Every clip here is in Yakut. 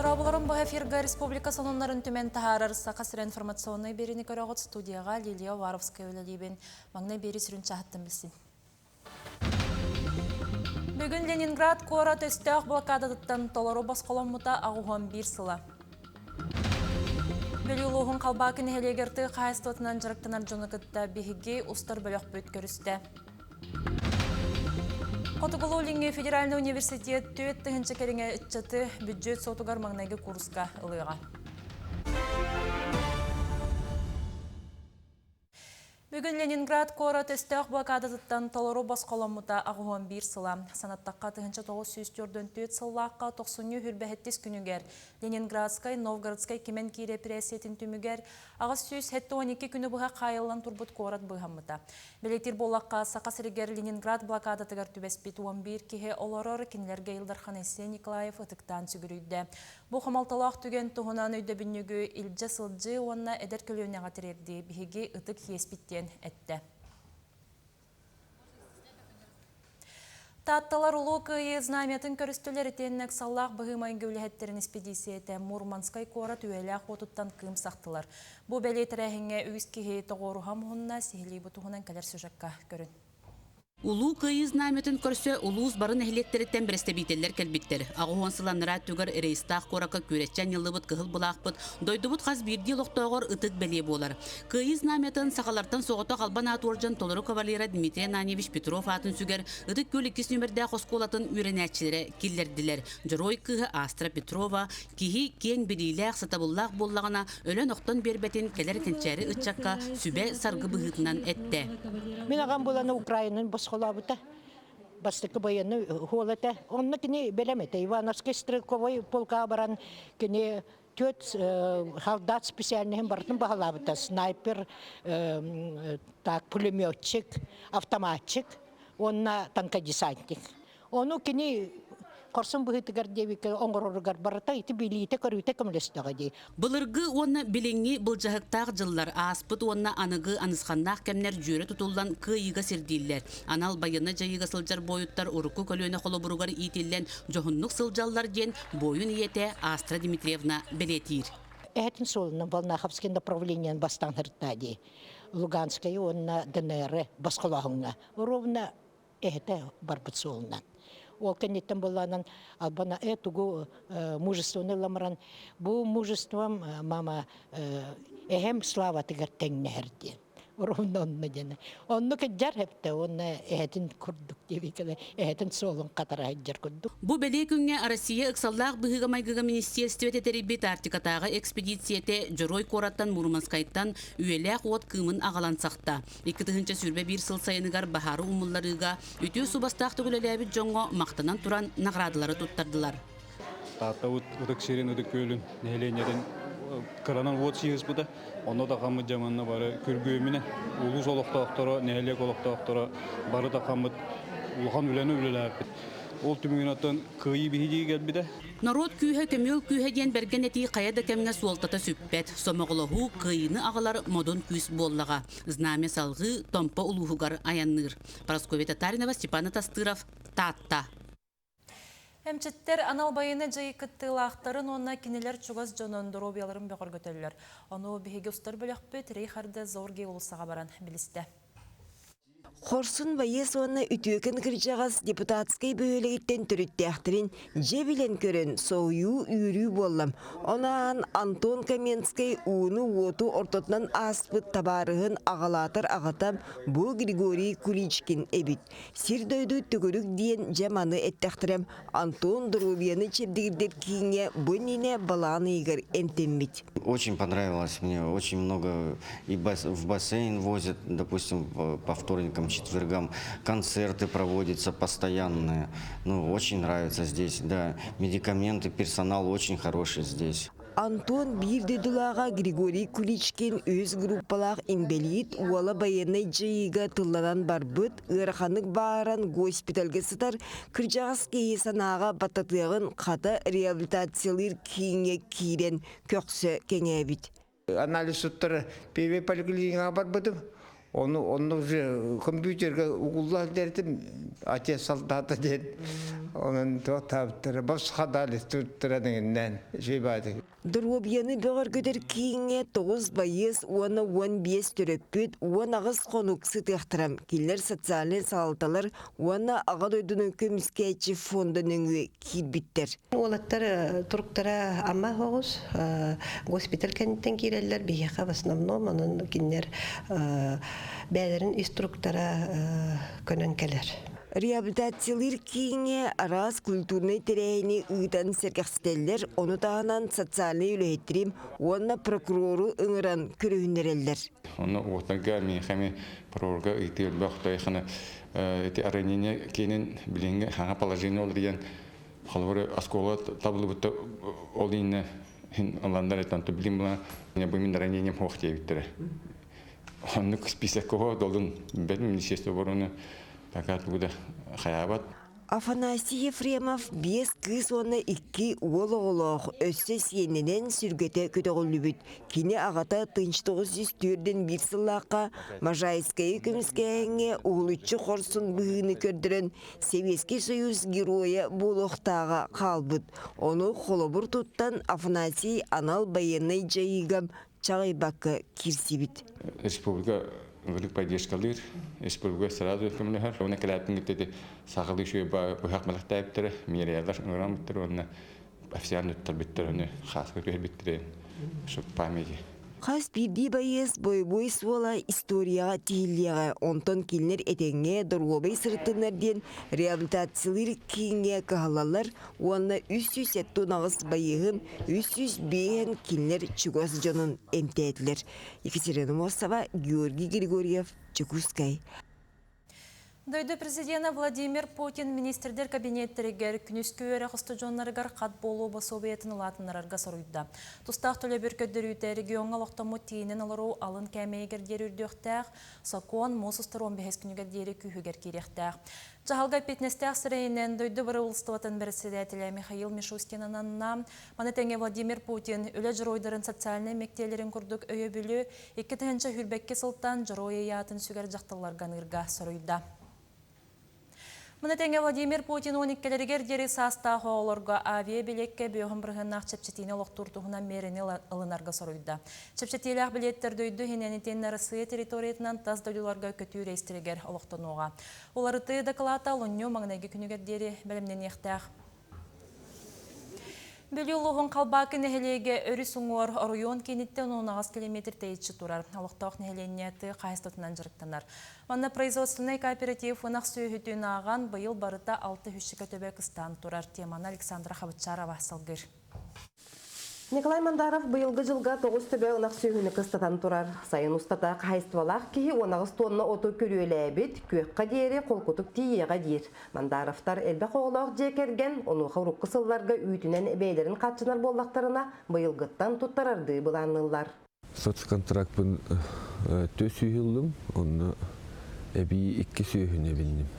Дорооболорун бу эфирга республика сонуннарын түмэн таһаарар Саха сирэ информационнай биэриини көрөҕүт студияҕа Лилия Уваровская үлэлиибин. Маҥнай биэри сүрүн чааһыттан билсин. Бүгүн Ленинград куорат өстөөх блокадатыттан толору босхоломмута аҕуһуон биир сыла. Бүлүү улууһун Халбаакы нэһилиэгэр тыа хаһаайыстыбатынан дьарыктанар дьону кытта биһиги устар бөлөхпүт көрүстэ. Хотугулуу-Илиҥҥи федеральнай университет 4000 кэриҥэ ыччаты бүддьүөт суотугар маҥнайгы курска ылыаҕа. Бүгүн Ленинград куорат өстөөх блокадатыттан толору босхоломмута 81 сыла. Санаттахха 1944 сыллаахха тохсунньу хүрбэһэттис күнүгэр Ленинградскай, Новгородскай кимэн киирэ эпэрээссийэтин түмүгэр 872 күнү быһа хаайыллан турбут куорат быыһаммыта. Бэлиэтиир буоллахха, Саха сиригэр Ленинград блокадатыгар түбэспит 11 киһи олорор, кинилэргэ Ил Дархан Айсен Николаев ытыктаан сүгүрүйдэ. Бу хомолтолоох түгэн туһунан өйдөбүнньүгү илдьэ сылдьыы уонна эдэр көлүөнэҕэ тириэрдии биһиги ытык иэспит диэн эттэ. Таатталар Улуу Кыайыы знамятын көрүстүлэр итиэннэ ыксаллаах быһыы-майгы үлэһиттэрин испэдииссийэтэ Мурманскай куорат үйэлээх уотуттан кыым сахтылар. Бу бэлиэ тэрээһиҥҥэ үгүс киһи тоҕуоруһа муһунна, сиһилии бу туһунан кэлэр сюжекка көрүн. Улуу Кыайыы знамятын көрсө улуус бары нэһилиэктэриттэн бэрэстэбиитэллэр кэлбиттэр. Аҕыс уон сыл анараа өттүгэр Рейстаах куоракка күөрэччи анньыллыбыт кыһыл былаахпыт дойдубут хас биирдии олохтооҕор ытык бэлиэ буолар. Кыайыы знамятын сахалартан соҕотох албан аат уордьан толору кавалера Дмитрий Ананьевич Петров аатын сүгэр Ытык Күөл иккис нүөмэрдээх оскуолатын үөрэнээччилэрэ киллэрдилэр. Дьоруой кыыһа Астра Петрова киһи киэҥ билиилээх, сатабыллаах буоллаҕына, өлөн-охтон биэрбэтин кэлэр кэнчээри ыччакка сүбэ-саргы быһыытынан эттэ. Мин аҕам буланы Украинаны босхолообута. Бастакы военный хуол этэ. Онно кини бэлэм этэ. Ивановский стрелковой полка баран кини түөрт солдат специальноһын барытын баһылаабыта. Снайпер, так, пулеметчик, автоматчик уонна танкодесантник. Ону кини хорсун быһыытыгар диэбиккэ оҥороругар барыта ити билиитэ-көрүүтэ көмөлөстөҕө дии. Былыргы уонна билиҥҥи былдьаһыктаах дьыллар ааспыт уонна аныгы анысханнаах кэмнэр дьүөрэ тутуллан кыайыыга сирдииллэр. Анал байыаннай дьайыыга сылдьар буойуттар урукку көлүөнэ холобуругар иитиллэн дьоһуннук сылдьаллар диэн буойун ийэтэ Астра Дмитриевна бэлиэтиир. Эһэтин суолунан Волнаховский направлениен бастаан сырытта дии. Луганскайы уонна ДНР босхолооһуҥҥа. Ровно эһэтэ барбыт суолунан. Ол кэнниттэн буоллаанан албана э тугу мужествоны ылламаран бу мужеством мама эһэм славатыгар тэҥнэһэр диэн. Ровно онно диэн. Онно кыдьар хэптэ уонна эһэтин курдук диэбикэлэ эһэтин суолун хатара сылдьар курдук. Бу бэлиэ күҥҥэ Россия ыксаллаах быһыыга-майгыга министиэристибэтэ тэрийбит Арктикатааҕы экспедицийэтэ Дьоруой куораттан Мурманскайтан үйэлээх уот кыымын аҕалан сахта. 2021 сыл сайыныгар баһаары умулларыыга үтүө суобастаахтык үлэлээбит дьоҥҥо махтанан туран наҕараадалары туттардылар. Тааттабыт Ытык сирин, Ытык Күөлүн нэһилиэнньэтин кыранан уот сыыспыта. Онно да хаммыт дьаманна бары күргүөмүнэ улуус олохтоохторо, нэһилиэк олохтоохторо бары да хаммыт улахан үлэни үлэлээппит. Ол түмүгүн оттон кыайыы биһигии кэлбитэ. Норуот күүһэ көмүөл күүһэ диэн бэргэн этии хайа да кэмҥэ суолтата сүппэт. Сомоҕолоһуу кыайыыны аҕалар модун күүс буоллаҕа. Знамя салҕыы Томпо улууһугар айанныыр. Парасковья Татаринова, Степан Атастыров, Таатта. Эмчиттэр анал байыаннай дьайыы кыттыылаахтарын уонна кинилэр чугас дьонун доруобуйаларын бөҕөргөтөллөр. Ону биһиги устар бөлөхпүт Рейхарде Зорги уулуссаҕа баран билистэ. Хорсун байыас уонна үтүөкэн кырдьаҕас депутатскай бөһүөлэгиттэн төрүттээхтэрин дьэ билэн көрөн соһуйуу үөрүү буоллам. Онаан Антон Каменскай ууну-уоту ортотунан ааспыт табаарыһын аҕалаатар аҕата бу Григорий Куличкин эбит. Сир-дойду төгүрүк диэн дьэ маны эттэхтэрэ Антон доруобуйаны чэбдигирдэр кииҥҥэ бу иннинэ балаҕан ыйыгар эмтэммит. Очень понравилось мне, очень много и в бассейн возят, допустим, по вторникам, четвергам, концерты проводятся постоянные. Ну, очень нравится здесь, да, медикаменты, персонал очень хороший здесь. Антон биир дойдулааҕа Григорий Куличкин үһүс группалаах инбэлиит уола байыаннай дьайыыга тылланан барбыт, ыараханнык бааран госпитальга сытар кырдьаҕас киһи санааҕа баттатыаҕын хата реабилитациялыыр кииҥҥэ киирэн көхсө кэҥээбит. Анализ туттара первый поликлиникаҕа барбытым. Ону онно уже компьютерга угулла дертим отец солдата диэн. Онон туох босха дали туттара дегеннен шейбааты. Доруобуйаны бөҕөргөтөр кииҥҥэ тоҕус байыас уонна 15 төрөппүт, 18 хонук сытыахтара. Кинилэр социальнай салалталар уонна Аҕа дойдуну көмүскээччи фонда нөҥүө киирбиттэр. Уолаттар туруктара ама оҕус госпиталь кэнниттэн киирэллэр биһиэхэ в основном онон кинилэр бэйэлэрин ис туруктара көнөн кэлэр. Реабилитациялыыр кииҥҥэ араас культурнай тэрээһини ыытан сэргэхситэллэр, ону таһынан социальнай үлэһиттэрим уонна прокурору ыҥыран көрүһүннэрэллэр. Онно уотарга миэхэ эмиэ прокурорга ыйытыы элбэх тойхана ити ранение киинин билиҥҥи хаҥа положение олоруйан холобур оскуола табыллыбыта ол иннэ хин ыланнар этэн билим була бу мин ранением суох диэбиттэрэ. Оннук списокка долун бэт министерство обороны пока тугу да хайаабат. Афанасий Ефремов биэс кыыс уонна икки уол оҕолоох, өссө сиэнинэн сүргэтэ көтөҕүллүбүт. Кини аҕата 1941 сыллаахха Можайскайы көмүскээһиҥҥэ уһулуччу хорсун быһыыны көрдөрөн Сэбиэскэй Союз геройа буолуохтааҕа хаалбыт. Ону холобур туттан Афанасий анал байыаннай дьайыыга чаҕыйбакка киирсибит. Республика ынырык поддержкалыыр, республика сразу көмөлөһөр. Уонна кэлээппин кытта ити сахалыы үчүгэй быһах мэлэхтээбиттэрэ, миэрэйэлэр ыҥыран бүттэр уонна официально туттарбыттар, ону хааска түһэрбиттэрин, чтоб памяти. Хас биирдии байыас бойобуой суола историяҕа тиһиллиэҕэ, онтон кинилэр этэҥҥэ доруобай сырыттыннар диэн реабилитациялыыр кииҥҥэ кыһаллаллар уонна 378 байыаһын 305 кинилэр чугас дьонун эмтээтилэр. Екатерина Мосова, Георгий Григорьев, Дьокуускай. Дойду президена Владимир Путин министрдер кабинеттеригэр күнүскү үөрэх устудьуоннарыгар хат буолуу босуобуйатын улаатыннарарга соруйда. Тустаах төлөбүр көрдөрүүтэ региоҥҥа олохтоммут тиийинэн олоруу алын кээмэйигэр диэри үрдүөхтээх, сокуон муус устар 15 күнүгэр диэри күүһүгэр киириэхтээх. Дьаһалга эппиэтинэстээх сирэйинэн дойду бырабыыталыстыбатын бэрэссэдээтэлэ Михаил Мишустин ананна. Маны тэҥэ Владимир Путин үлэ дьоруойдарын социальнай мэктиэлэрин курдук өйөбүлү 2022 сылтан дьоруой ыйаатын сүгэр дьахталларга аныырга соруйда. Маны тэҥэ Владимир Путин 12-лэригэр диэри саастаах оҕолорго авиа-билиэккэ бөһөн бырыһыаннаах чэпчэтиини олохтуур туһунан миэрэни ылынарга соруйда. Чэпчэтиилээх билиэттэр дойду иһинэн итиэннэ Россия территориятынан тас дойдуларга көтүү рейстэригэр олохтонуоҕа. Уларытыы дакылаата олунньу маҥнайгы күнүгэр диэри бэлэмнэниэхтээх. Бүлүү улууһун Халбаакы нэһилиэгэ өрүс уҥуор оройуон кииниттэн 18 километр тэйиччи турар. Олохтоох нэһилиэнньэ тыа хаһаайыстыбатынан дьарыктанар. Манна производственнай кооператив ынах сүөһүтүн ааҕан быйыл барыта 6 төбө кыстаан турар. Теманы Александра Хабытчарова салгыыр. Николай Мандаров быйылгы дьылга 9 төбө ынах сүөһүнү кыстатан турар. Сайын устата хаһаайыстыбалаах киһи 18 тонна оту күрүөлээбит, күөххэ диэри холкутук тиийиэҕэ диир. Мандаровтар элбэх оҕолоох дьиэ кэргэн, онуоха урукку сылларга үүтүнэн бэйэлэрин хааччынар буоллахтарына, быйылгыттан туттарардыы былаанныыллар. Соцконтракпын тө сүүһүллүм, онно эбии икки сүөһүнү эбинним.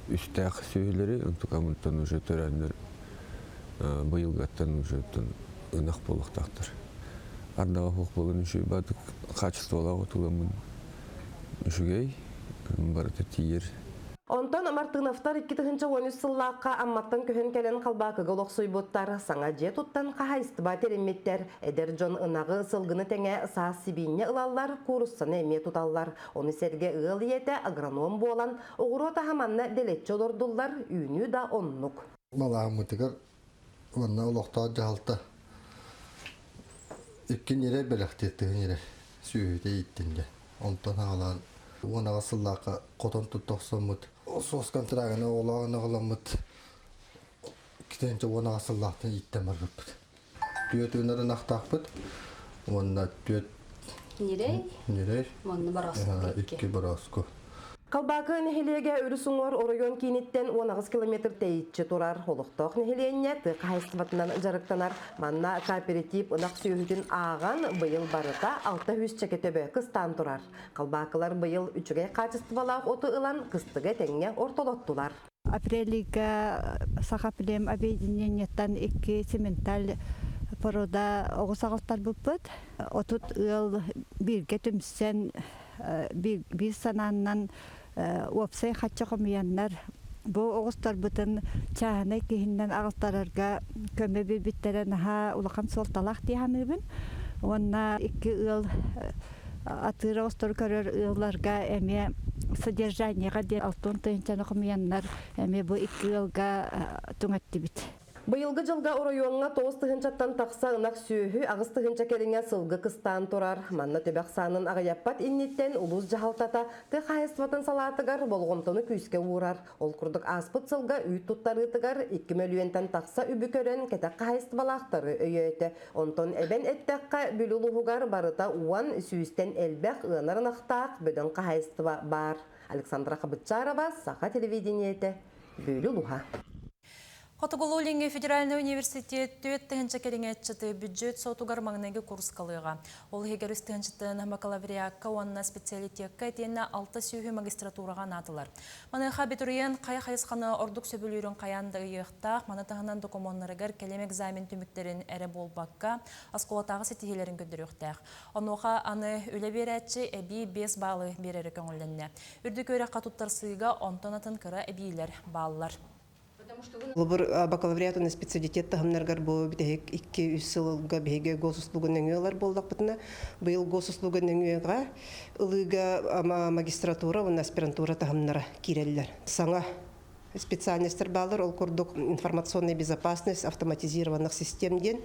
Үстээх сүөһүлэри, онтукамыттан уже төрөөннөр быйылгаттан уже ынах буолуохтаахтар. Ардаҕа суох буолан үчүгэй баатык качестволаах отуламмын үчүгэй, барыта тиийэр. Онтон Мартыновтар 2013 сыллаахха Амматтан көһөн кэлэн Халбаакыга олохсуйбуттар, саҥа дьиэ туттан хаһаайыстыба тэриммиттэр. Эдэр дьон ынаҕы сылгыны тэҥэ саас сибиинньэ ылаллар, кууруссаны эмиэ туталлар. Ону сэргэ ыал ийэтэ агроном буолан, оҕуруот аһа манна дэлэччи олордуллар, үүнүү да оннук. Малааммытыгар уонна олохтоох дьаһалта икки ньирэй бэлэхтиир тыһын ньирэй сүөһүтэ ииттин дьэ. Онтон аҕалаан 18 сыллаахха хотон тутта охсоммут суос контрагына оҕолоох аҕаламмыт 2018 сыллаахтан ииттэн барбыппыт. Түөрт ынар ынахтаахпыт уонна түөрт ньирэй, ньирэй, уонна борооску икки борооску. Халбаакы нэһилиэгэ өрүс уҥуор оройуон кииниттэн 18 километр тэйиччи турар. Олохтоох нэһилиэнньэ тыа хаһаайыстыбатынан дьарыктанар. Манна кооператив ынах сүөһүтүн ааҕан быйыл барыта 600 чэкэ төбө кыстаан турар. Халбаакылар быйыл үчүгэй хаачыстыбалаах оту ылан кыстыга тэҥҥэ ортолоттулар. Апрелига Сахаплем объединениеттан икки цементаль порода оҕус аҕалтарбыппыт. 30 ыал бииргэ түмсэн, биир санааннан уопсай хачча хомуйаннар бу оҕустарбытын чааһынай киһиннэн аҕалтарарга көмө биэрбиттэрэ наһаа улахан суолталаах дии саныыбын. Уонна икки ыал атыыр оҕустору көрөр ыалларга эмиэ содержаниеҕа диэн алтан тыһыынчаны хомуйаннар эмиэ бу икки ыалга түҥэттибит. Быйылгы дьылга оройуоҥҥа 9 тыһыынчаттан тахса ынах сүөһү, 8 тыһыынча кэриҥэ сылгы кыстаан турар. Манна төбө ахсаанын аҕыйаппат инниттэн улуус дьаһалтата тыа хаһаайыстыбатын салаатыгар болҕомтону күүскэ уурар. Ол курдук ааспыт сылга үүт туттарыытыгар 2 мөлүйүөнтэн тахса үбү көрөн кэтэх хаһаайыстыбалаахтары өйөөтө. Онтон эбэн эттэххэ, Бүлүү улууһугар барыта 10 сүүстэн элбэх ыанар ынахтаах бөдөҥ хаһаайыстыба баар. Александра Хабытчарова, Саха телевидениетэ, Бүлүү улууһа. Хотугулуу-Илиҥҥи федеральнай университет 4 тыһыынча кэриҥэ ыччаты бюджет суотугар маҥнайгы курска ылыаҕа. Ол иһигэр 3 тыһыынчаттан бакалавриакка уонна специалитекка итиэннэ 600-ү магистратураҕа анаатылар. Маныаха абитуриент хайа хайысханы ордук сөбүлүүрүн хайаан да ыйыахтаах, маны таһынан докумуоннарыгар кэлим экзамен түмүктэрин эрэ буолбакка, оскуолатааҕы ситиһиилэрин көрдөрүөхтээх. Онуоха аны үлэ биэрээччи эбии 5 баалы биэрэрэ көҥүллэннэ. Үрдүк үөрэххэ туттарсыыга онтон атын кыра эбиилэр бааллар. Бу бакалавриат уонна специалитет таһымнарыгар бу бүтэһик 2-3 сылга биһиги госуслуга нөҥүө ылар буоллахпытына, быйыл госуслуга нөҥүөҕэ ылыыга магистратура уонна аспирантура таһымнара киирэллэр. Саҥа специальностар бааллар, ол курдук информационная безопасность автоматизированных систем диэн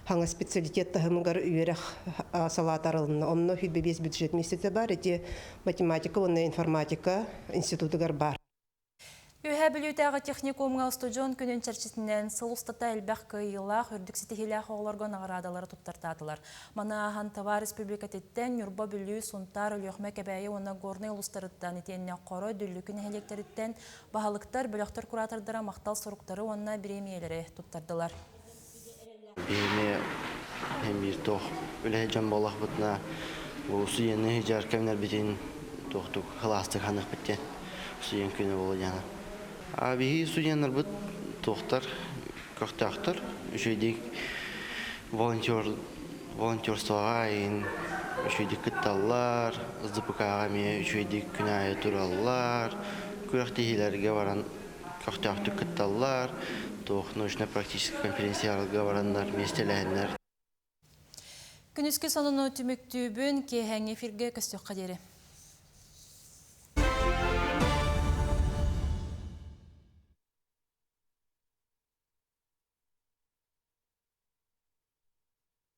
саҥа специалитет таһымыгар үөрэх салаата арылынна. Онно 25 бюджет миэстэтэ баар, ити математика уонна информатика институтугар баар. Үөһээ Бүлүүтээҕи техникумҥа устудьуон күнүн чэрчитинэн сыл устата элбэх кыайыылаах, үрдүк ситиһиилээх оҕолорго наҕараадалары туттартаатылар. Маны ааһан Тыва Республикатыттан, Ньурба, Бүлүү, Сунтаар, Өлүөхүмэ, Кэбээйи уонна Горнай улуустарыттан итиэннэ Хоро, Дүллүкү нэһилиэктэриттэн баһылыктар, бөлөхтөр куратордара махтал суруктары уонна бириэмийэлэри туттардылар. Биһини биир туох үлэһит дьон буоллахпытына бу устудьуоннуу сылдьар кэмнэрбитин туохтук кылаастык ханыахпыт диэн устудьуон күнэ буолуо диэн. А биһиги студеннарбыт туохтар көхтөөхтөр, үчүгэйдик волонтер волонтерствоҕа айын үчүгэйдик кытталлар, СДПК-ҕа эмиэ үчүгэйдик күн аайы тураллар, күрэхтэһиилэргэ баран көхтөөхтүк кытталлар, туох научно-практическай конференцияларга бараннар миэстэлэһэннэр. Күнүскү сонуну түмүктүүбүн, киэһээҥҥи эфиргэ көрсүөххэ диэри.